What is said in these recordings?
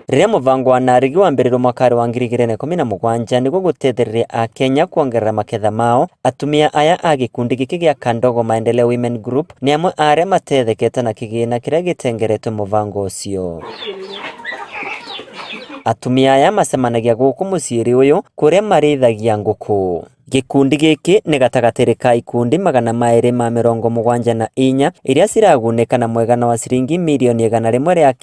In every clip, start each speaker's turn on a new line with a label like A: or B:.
A: Rĩrĩa mũbango wa Narigi wambĩrĩirio mwaka wa 2017 nĩguo gũteithĩrĩria akenya kuongerera maketha mao, atumia aya a gĩkundi gĩkĩ gĩa Kandogo Maendeleo Women Group nĩ amwe a arĩa matethekete na kĩgĩna kĩrĩa gĩtengeretwo mũbango ũcio. Atumia aya macemanagia gũkũ mũciĩ-inĩ ũyũ kũrĩa marĩithagia ngũkũ. Gĩkundi gĩkĩ nĩ gatagatĩ ka ikundi 274 iria ciragunĩka na mũigana wa ciringi mirioni 109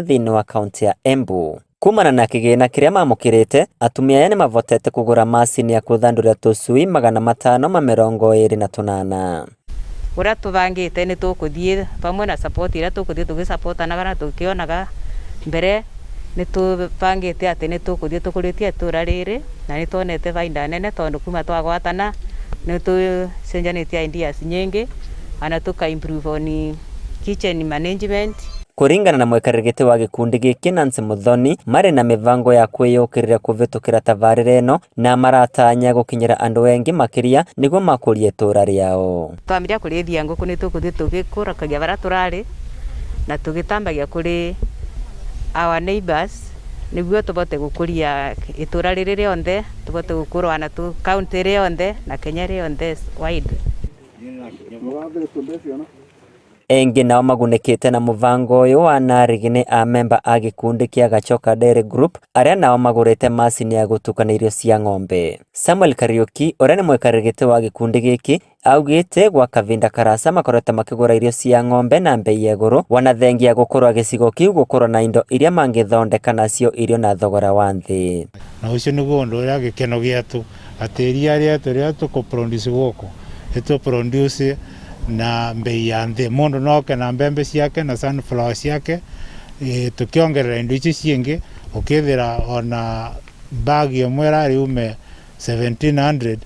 A: thĩinĩ wa kaunti ya Embu. Kumana na kĩgĩna kĩrĩa mamũkĩrĩte, atumia aya nĩmavotete kũgũra macini ya kũthandũra tũcui 528.
B: Ũrĩa tũbangĩte nĩ tũkũthiĩ vamwe na support ĩrĩa tũkũthiĩ tũgĩsupportanaga na tũkĩonaga mbere, nĩ tũbangĩte atĩ nĩ tũkũthiĩ tũkũrĩtie itũra rĩrĩ na nĩ tuonete baida nene tondũ kuma twagwatana nĩ tũcenjanĩtie ideas nyingĩ ona tũka improve on kitchen management.
A: Kũringana na mũikarĩri gĩtĩ wa gĩkundi gĩkĩ Nancy Muthoni, marĩ na mĩbango ya kwĩyũkĩrĩra kũvĩtũkĩra tabarĩra ĩno na maratanya gũkinyĩra andũ aingĩ makĩria nĩguo makũrie itũra rĩao.
B: Twambiria kũrĩithia ngũkũ nĩ tũkũthiĩ tũgĩkũrakagia barĩa tũrarĩ na tũgĩtambagia kũrĩ our neighbors nĩguo tũbote gũkũria itũra rĩrĩ rĩothe, tũbote gũkũra na county ĩrĩ yonthe na Kenya ĩrĩ yonthe wide.
A: Engĩ nao magunĩkĩte na mũbango ũyũ wa Narigi nĩ amemba a gĩkundi kĩa Gachoka Dairy Group arĩa nao magũrĩte macini ya gũtukania irio cia ng'ombe. Samuel Kariuki ũrĩa nĩ mũikarĩri gĩtĩ wa gĩkundi gĩkĩ augĩte gwa kavinda karasa makoretwo makĩgũra irio cia ng'ombe na mbei ya igũrũ wana thengia gũkorwo gĩcigo kĩu gũkorwo na indo iria mangĩthondeka nacio irio na thogora wa thĩ.
C: Na ũcio nĩguo ũndũ ũrĩa gĩkeno gĩatũ atĩ iria rĩetũ rĩrĩa tũkũ produce gũkũ nĩtũ produce na mbei ya nthĩ. Mũndũ no oke na mbembe ciake na sunflower ciake, tũkĩongerera indo ici ciĩngĩ ũkĩthĩra ona bag ĩmwe ĩrarĩ ume 1700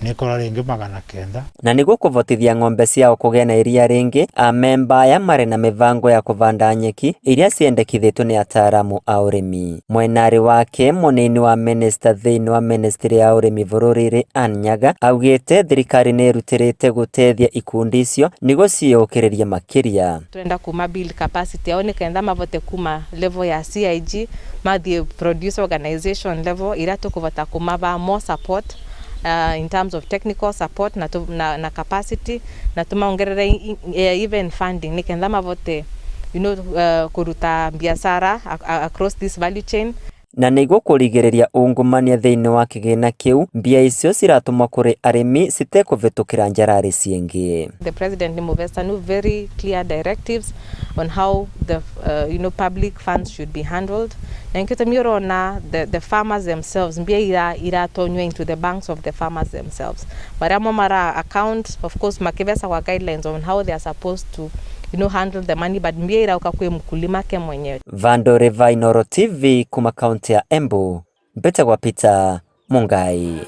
C: nĩkorwo rĩngĩ 900.
A: Na nĩguo kũvotithia ng'ombe ciao kũgĩa na iria rĩngĩ, amemba aya marĩ na mĩbango ya kũvanda nyeki iria ciendekithĩtio nĩ ataaramu a ũrĩmi. Mwenarĩ wake mũnini wa minista thĩinĩ wa ministry ya ũrĩmi bũrũri-inĩ Ann Nyaga augĩte thirikari nĩ ĩrutĩrĩte gũteithia ikundi icio nĩguo ciĩyũkĩrĩrie makĩria.
D: Turenda kuma build capacity yao nikenda mavote kuma level ya CIG mathie producer organization level iria tukuvota kumava more support in terms of technical support na, tu, na, na capacity na tumaongerere even funding nikenda mavote kuruta biashara across this value chain.
A: Na nĩguo kũrigĩrĩria ungumania thĩinĩ wa kĩgĩna kĩu, mbia icio ciratũmwo kũrĩ arĩmi citekũvĩtũkĩra njararĩ ciĩngĩ.
D: The president ni muvestanu very clear directives on how the public funds should be handled, na nkito urona the farmers themselves mbia ira iratonywa into the banks of the farmers themselves baria mo mara account, of course makivesa kwa guidelines on how they are supposed to handle the money, but mbia irauka kwe mkulima ke mwenyewe.
A: Vandore va Inooro TV kuma kaunti ya Embu, Mbetagwa Peter Mungai.